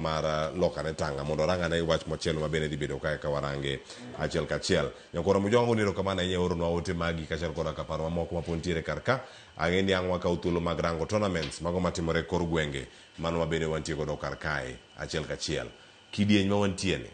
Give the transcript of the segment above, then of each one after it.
Mar lokane tanga mondo orang ane wach machielo ma bende dhi bedo kae ka warange achiel kachiel. Nyakwar Mujwango ni erokamano ahinya oronwa ote magi kaachiel koda ka paro mamoko ma pod nitiere kar ka. Ang'e ni ang' wakaw thuolo mag rango tournaments mago matimore e kor gwenge mano ma bende wantie godo kar kae achiel kachiel. Kidieny ma wantie ni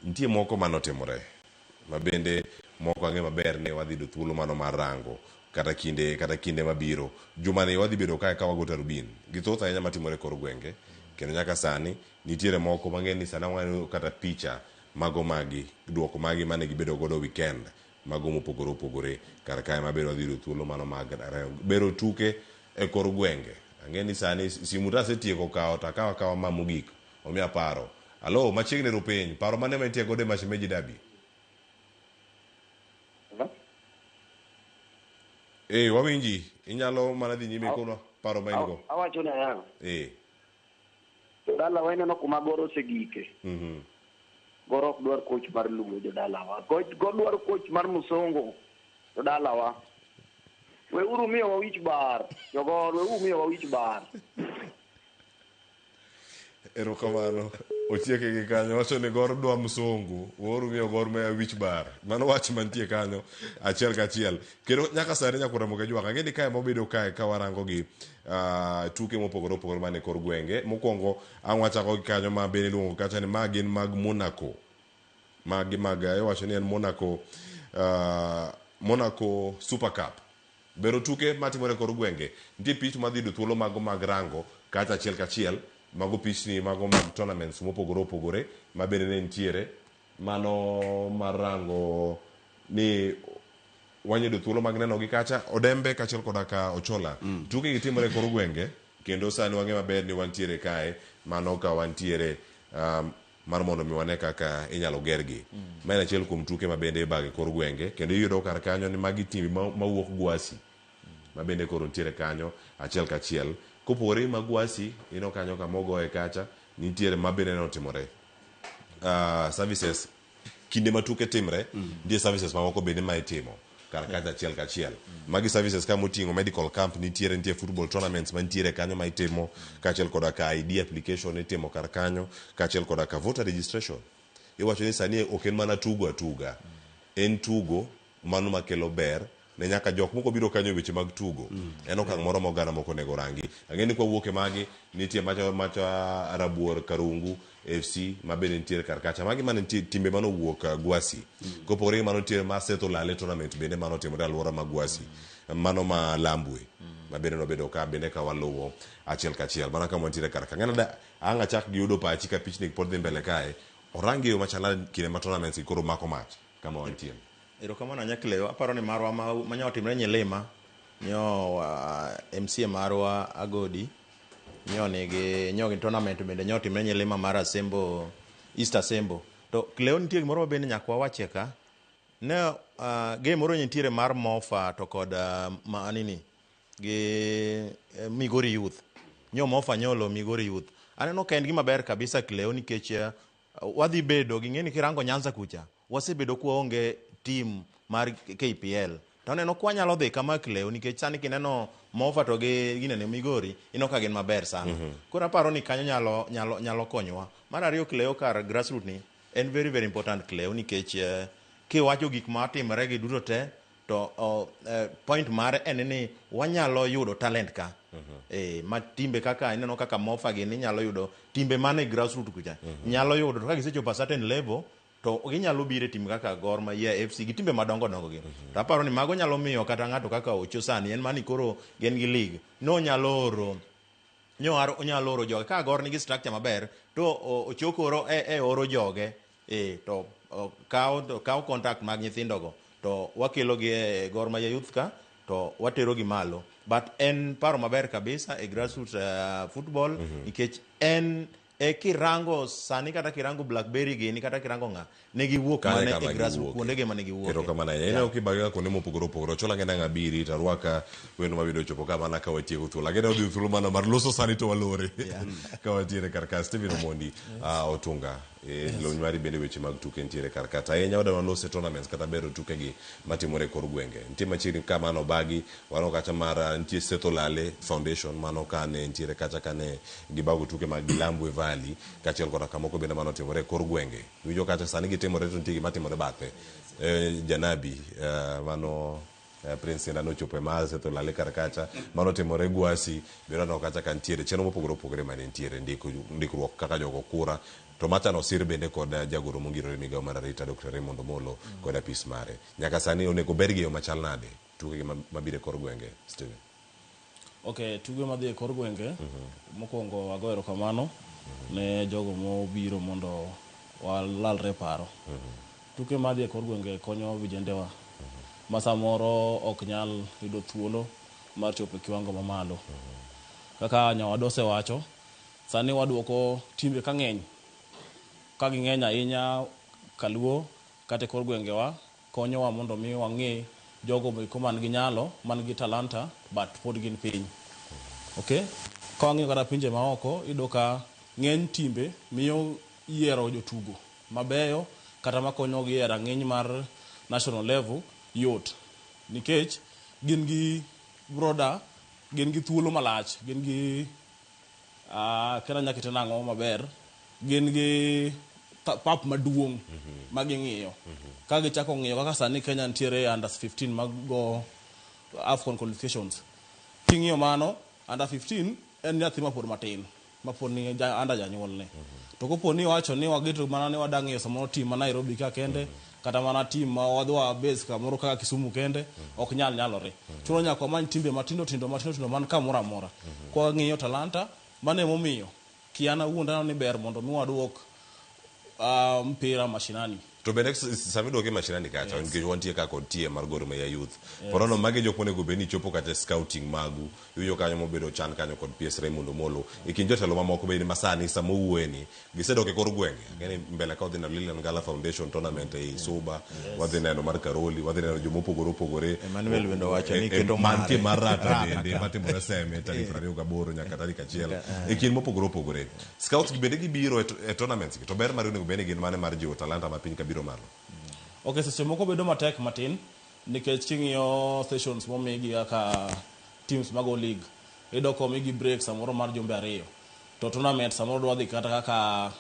nitie moko manotimore ma bende moko ang'e maber ni wadhi yudo thuolo mano mar rango kata kinde kata kinde mabiro. Jumani wadhi bedo kae ka wago tarubin gi thoth ahinya matimore e kor gwenge kendo nyaka sani nitiere moko mang'e ni sani waneno kata picha mago magi duoko magi mane gibedo godo weekend mago mopogore opogore kar kae ma bende wadhi yudo thuolo mano mag bero tuke e kor gwenge. Ang'e ni sani simu to asetieko kawo to akawo akawa ma mogik omiya paro. Alo, machiegni ru piny. Paro mane ma intie godo e Mashemeji Derby? Hello? Eh, wawinji. Inyalo mana dhi nyime kono paro ma in go. Awacho niya, jodalawa ineno kuma Gor osegike. Gor ok dwar coach mar Luo jodalawa. Gor dwaro coach mar Musongo jodalawa. Weuru miyowa wich bar. Jogor, weuru miyowa wich bar. Erokamano. Otieke gi kanyo. Wacho ni Gor dwa msungu. Woru miyo Gor Mahia wich bar. Mano wach mantie kanyo achiel kachiel. Kendo nyaka sani nyaka Ramogi Ajwang'. Ang'e ni kae mobedo kae ka warango gi tuke mopogore opogore man e kor gwenge. Mokwongo ang' wachako gi kanyo ma bende iluongo kacha ni ma gin mag Monaco. Magi mag iwacho ni en Monaco Monaco Super Cup. Bero tuke matimore e kor gwenge. Nitie pich madhi yudo thuolo mago mag rango kacha achiel kachiel. Mago pichni mago mag tournaments mopogore opogore ma bende ne nitiere. Mano mar rango ni wanyudo thuolo mag neno gi kacha. Odembe kaachiel koda ka Ochola. Tuke gi timore e kor gwenge kendo sani wang'e maber ni wantiere kae mano ka wantiere mar mondo mi wane kaka inyalo gergi. Ma en achiel kuom tuke ma bende ibago e kor gwenge kendo iyudo kar kanyo ni magi timbe mawuok Gwasi ma bende koro nitiere kanyo achiel kachiel. Kopogore gi ma Gwasi, ineno kanyo kama ogoye kacha, nitiere ma bende ne otimore. Services kinde ma tuke timre, nitie services mamoko bende ma itimo kar kacha achiel kachiel. Magi services ka moting'o medical camp nitiere, nitie football tournaments mantiere kanyo ma itimo, kaachiel koda ka ID application itimo kar kanyo, kaachiel koda ka voter registration. Iwacho ni sani ok en mana tugo atuga, en tugo mano makelo ber ne nyaka jok moko biro kanyo e weche mag tugo. En okang' moro ma oganda moko onego orangi. Ang'e ni kwawuok e magi, nitie macha macha Rabuor Karungu FC ma bende nitiere kar kacha. Magi mane nitie timbe mane owuok Gwasi. Kopogore gi mano nitiere ma Seth Olale tournament bende mane otimore alwora ma Gwasi. Mano ma Lambwe ma bende nobedo ka bende ka waluwo achiel kachiel. Mana kama wantiere kar ka. Ng'eno da ang' achak gi yudo pachi ka pichni pod dhi mbele kae. Orangi e yo machal nade kinde ma tournaments gi koro mako mach kama wantie. Erokamano ahinya Cleo. Aparo ni marwa ma manyo otimre Nyilima nyo MCA marwa Agodi nyo nigi nyo gi tournament bende nyo otimre Nyilima mar Asembo East Asembo. To Cleo nitie gimoro ma bende nyaka wawache ka. Ne game moro nitiere mar Mofa to kod ma nini gi Migori Youth. Nyo Mofa nyolo Migori Youth. Aneno ka en gima ber kabisa Cleo nikech wadhi bedo gi ng'eni kirango Nyanza kucha wasebedo kwaonge team mar KPL to aneno kwa nyalo dhi kama Cleo nikech sani kineno Mofa to gi ginene Migori ineno ka gin maber sana. Koro aparo ni kanyo nyalo nyalo nyalo konyowa. Mar ariyo Cleo kar grassroots ni en very very important Cleo nikech kiwacho gik matimore gi duto te to point mare en ni wanyalo yudo talent ka. Ma timbe kaka ineno kaka Mofa gini inyalo yudo timbe mane grassroots kucha. Nyalo yudo to ka gisechopo a certain level to ginyalo biro e tim kaka Gor Mahia FC gi timbe madongo dongo gi. To aparo ni mago nyalo miyo kata ng'ato kaka Ocho sani en mani koro gin gi league no nyalo oro nyo onyalo oro joge ka Gor nigi structure maber to Ocho koro e oro joge to kaw contact mag nyithindogo to wakelo gi e Gor Mahia Youth ka to watero gi malo. But en paro maber kabisa e grassroots football nikech en e kirango sani kata kirango Blackberry gini kata kirango ng'a ne giwuok Kanye mane kama e grassroots giwuoke. kuonde gi mane giwuoke. Erokamano ahinya. Ineno kibage kuonde mopogore opogore. Ochola ng'e nang' abiri to arwaka wendo mabiro chopo ka mana ka watieko thuolo. Ageno odhi thuolo mana mar loso sani to walore. Ka wantiere kar ka Stephen Omondi Otunga. Lony mari bende weche mag tuke nitiere kar kata ahinya wadwa lose tournaments kata bero tuke gi matimore e kor gwenge. Nitie machiegni ka mano bagi waneno kacha mar nitie Setho Lale Foundation mano kane nitiere kacha kane gibago tuke mag Gilambwe Valley kaachiel koda kamoko bende mano timore e kor gwenge. Iwinjo kacha sani gitimore to nitie gima timore bathe. Janabi mano Prince Indah nochopo e mar Setho Lale kar kacha mano timore Gwasi bende waneno kacha ka nitiere chenro mopogore opogore mane nitiere ndikruok kaka jogo kura to macha nosir bende kod jagoro mongirore migawo mar arita Dr. Raymond Omolo kod apis mare. Nyaka sani onego ber gi yo machal nade tuke gi mabiro e kor gwenge Steven? Ok, tuge madhi e kor gwenge, mokwongo ago erokamano ne jogo mobiro mondo walalre e paro. Tuke madhi e kor gwenge konyo vijendewa ma samoro ok nyal yudo thuolo mar chopo e kiwango mamalo. Kaka nyawadwa osewacho, sani waduoko timbe ka ng'eny, ka ging'eny ahinya kaluo kata e kor gwengewa konyowa mondo mi wang'e jogo eko man gi nyalo, man gi talanta but pod gin piny. Okay? Ka wang'iyo kata pinje maoko, iyudo ka ng'eny timbe miyo yiero jotugo mabeyo kata makonyogi e rang'iny mar national level yot. Nikech gin gi broader, gin gi thuolo malach, gin gi kena nyakete nang'o maber, gin gi pap maduong' ma ging'iyo. Ka gichako ng'iyo kaka sani Kenya nitiere under 15 mag go AFCON qualifications. King'iyo mano, under 15 en nyathi mapod matin, mapod ni under janyuolne. To kopo ni wacho ni wageto mana ni wada ng'iyo samoro team ma Nairobi ka kende, kata mana team ma wadwa base kamoro kaka Kisumu kende, ok nyal nyalore. Chuno nyaka wamany timbe matindo tindo matindo tindo man kamoro amora. Kwa ng'iyo talanta, mano emomiyo kiana wuon aneno ni ber mondo mi waduok mpira mashinani. To bende sama iduoke mashinani kacha, nikech wantie ka kod TM mar Gor Mahia Youth. Porono magi jok monego bed ni chopo kata e scouting magu, iwinjo kanyo mobedo chan kanyo kod PS Raymond Omolo. E kind jotelo mamoko bende masani sama owuoye ni, gisedok e kor gwenge. Ang'e ni mbele ka wadhi neno Lilian Ngala Foundation tournament ei Suba, wadhi neno mar Karoli, wadhi neno joma opogore opogore. Emmanuel bende owacho ni keto mantie mare. mar Rata bende matimore Seme tarik 28 nyaka tarik 1. E kind mopogore opogore. Scouts gi bende gibiro e tournaments gi, to ber mar onego bed ni gin mane mar jiwo talanta ma piny kabiro malo? Ok, seche moko bedo matek matin nikech king'iyo sessions momigi kaka teams mago league, iyudo ka omigi break samoro mar jumbe 2. To tournament samoro dwa dhi kata kaka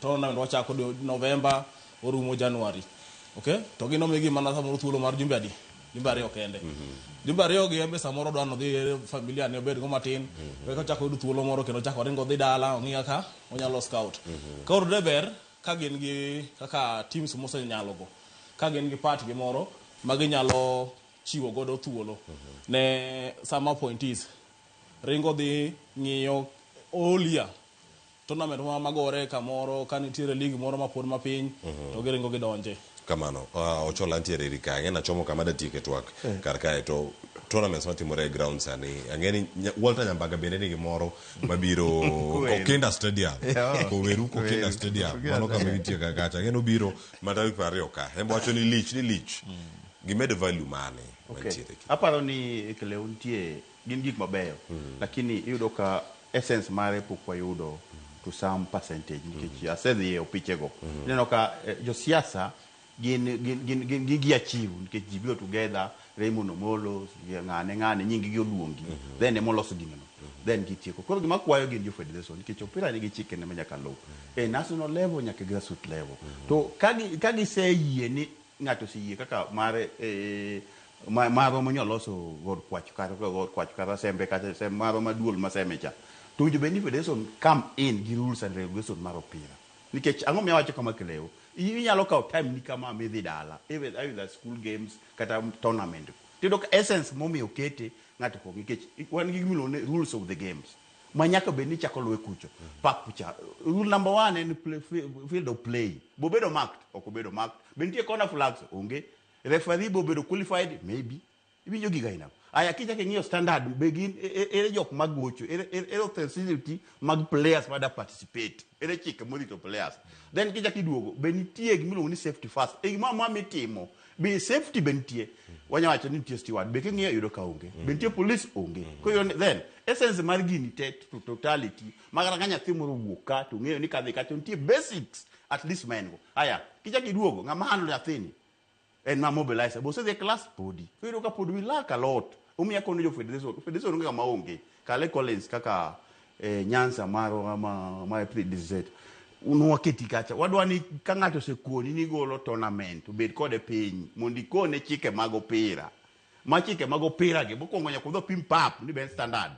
tournament wachako November orumo January. Okay? To gin omigi mana samoro thuolo mar jumbe adi? Jumbe 2 kende. Jumbe 2 gi embe samoro dwa nodhi e familia ne obed go matin. Eka ochako yudo thuolo moro kendo ochako ringo dhi dala ong'i kaka onyalo scout. Koro de ber ka gin gi kaka teams mosenyalo go. Ka gin gi part gi moro ma ginyalo chiwo godo thuolo ne sama appointees ringo dhi ng'iyo olia tournament ma magore kamoro ka nitiere league moro mapod mapiny to giringo gidonje. Kamano, Ochola nitiere iri ka, ang'e nachomo kama datieke twak kar kae to tournaments matimore e ground sani, ang'e ni Walter Nyambaga bende nigi moro mabiro Kokinda Stadium. Koweru Kokinda Stadium. Mano kama gintie ka kacha. Ang'e nobiro ma tarik 20 ka. En wacho ni lich ni lich. Gimed value mane mantiere. Aparo ni Kleo nitie gin gik mabeyo, lakini iyudo ka essence mare pok wayudo to some percentage nikech asedhi e opichego. Ineno ka josiasa gin gi achieve nikech ji biro together, Raymond Omolo, ng'ane ng'ane nying gi oluongi, then emoloso gino, then gitieko. Koro gima kwayo gin jo federation nikech opira nigi chikene ma nyaka luw e national level nyaka grassroots level. To ka giseyie ni ng'ato oseyie kaka mare marwa monyaloso god kwach kata god kwach kata sembe kata sembe marwa maduol ma seme cha, to winjo bed ni federation come in gi rules and regulation mar opira. Nikech ang'o miyo awacho kama Kleo? Inyalo kawo time ni kama midhi dala, even either school games kata tournament. Tiyudo ka essence momiyo okete ng'ato ok nikech wan gi gimiluongo ni rules of the games ma nyaka bed ni chako luwe kucho. Pap cha. Rule number 1 en field of play. Bobedo marked, ok obedo marked. Be nitie corner flags? Onge. Referee bobedo qualified? Maybe. Iwinjo giga ina. Aya kichako ing'iyo standard be gin ere jok magocho, ere authenticity mag players mada participate, ere chike morito players. Then kichako iduogo be nitie gimiluongo ni safety first. E gimoro amora mitimo be safety be nitie. Wanya wacho ni nitie steward be king'iyo yudo ka onge. Be nitie police? Onge. Koro then essence mar gini te to totality ma kata ka nyathi moro owuok ka to ng'eyo ni kadhi kacha nitie basics At least ma en go. Aya, kichak iduogo, ng'ama handle nyathini en ma mobilizer. Bo osedhi e class podi. Koro iyudo ka pod we lack a lot. Omiyo akono jo federation, federation onge kama onge. Kale Collins kaka Nyanza marwa ma PDZ. Nwaketi kacha. Wadwa ni ka ng'ato osekoni ni golo tournament, obed kode piny mondo ikone chike mag opira. Ma chike mag opira gi, mokwongo nyaka wadhi wapim pap ni be en standard.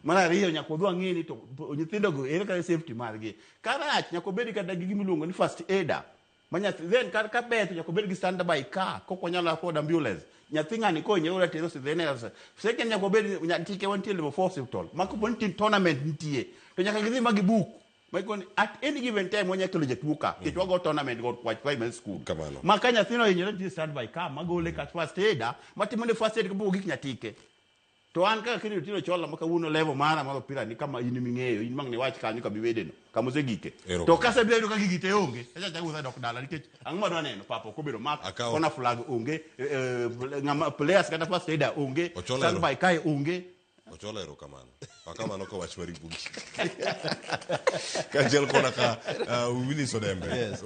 Mar ariyo nyaka wadhi wang'e ni to nyithindo go ere kaka safety margi. Karach nyaka obed kata gi gima iluongo ni first aider. Ma nyathi then ka ber to nyaka obed gi standby car kok wanyalo afford ambulance. Nyathi ng'ani kohinyore tere osiptal. Second nyaka obed nyatike wantie level 4 hospital. Ma kopo ni tournament nitie to nyaka gidhi ma gibook. Maikoni at any given time wanyalo kelo jatuo ka nikech wago tournament go Kwach Primary School. Kamano. Ma ka nyathino ohinyore nitie standby car magole ka first aider matimo ne first aid kapok ogik nyatike. To an kaka Kennedy Otieno Chola ma kawuono level mara mar opira ni kama in ming'eyo in mang' niwach kanyo kama iwedeno kama osegike. To kasebiro yudo ka gigi te onge acha chako wuotho adok dala nikech ang'o madwa neno pap ok obedo mak kona flag onge ng'ama players kata first aider onge standby kae onge. Ochola erokamano. Akaw mano ka wach mari mogik. Kaachiel koda ka Willis Odembe. Yes.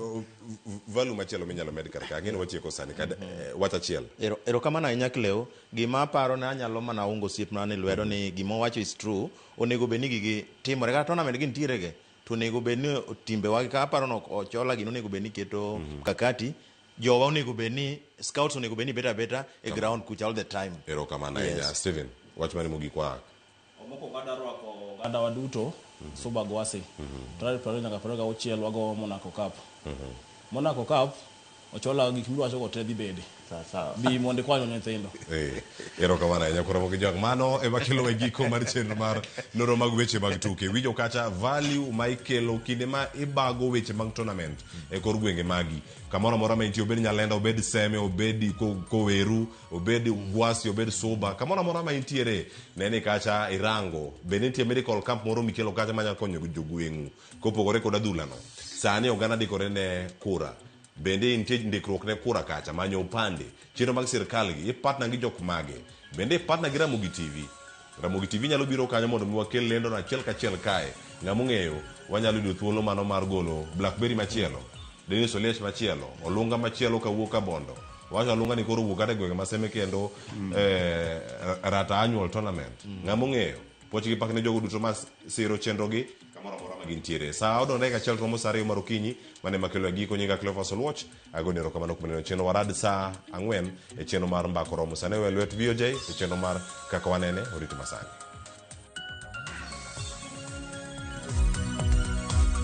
Value machielo minyalo med kar ka. Ang'e ni watieko sani. Kad, wach achiel. Erokamano ahinya Cleo. Gima aparo ni anyalo mana ungo osiepna ni lwedo ni gima owacho is true. Onego bed ni gigi timore. Kata tournament gi nitiere ge. To onego bed ni timbe wagi ka aparo ni Ochola gini onego bed ni keto mkakati. Jowa onego bed ni scouts onego bed ni bet abeta e ground kucha all the time. Erokamano ahinya. Yes. Steven, wach mane mogik wa? Mokwongo adwa rwako oganda wa duto Suba Gwasi. Tarik 20 nyaka 26 wago Monaco Cup. Monaco Cup Ochola gik miwacho go te dhi bede. Sawa sawa. Bi mondo ikwany nyithindo. Erokamano ahinya koro mogi jok. Mano ema kelo e giko mar chenro mar nonro mag weche mag tuke. Winjo kacha value ma ikelo kinde ma ibago weche mag tournament e kor gwenge magi. Kamoro amora ma intie, obed Nyalenda, obed Seme, obed Koweru, obed Gwasi, obed Suba, kamoro amora ma intiere, ne ni kacha irango. Bende nitie medical camp moro mikelo kacha manyalo konyo jogweng'u kopogore kod adhulano. Sani oganda dikore ne kura. Bende nitie ndikruok ne kura kacha, manyo opande, chenro mag sirkal gi, i partner gi jok mage. Bende i partner gi Ramogi TV. Ramogi TV nyalo biro kanyo mondo mi wakel lendo no achiel kachiel kae. Ng'ama ong'eyo, wanyalo yudo thuolo mano mar golo Blackberry machielo, Dennis Oliech machielo, Olunga machielo kawuok Kabondo. Wacho Olunga ni koro wuok kata e gwenge ma Seme kendo Rata annual tournament. Ng'ama ong'eyo, puoch gi pak ne jogo duto ma siro chenro gi kamoro amora ma gintiere. Sa odong' dakika achiel romo sa 2 mar okinyi, mane makelo e giko nyinga Cleophas Oluoch. Agoni erokamano kuom neno chenro warad sa 4 e chenro mar Mbako Romo. Sani we lwet VOJ e chenro mar Kaka Wanene, orito masani.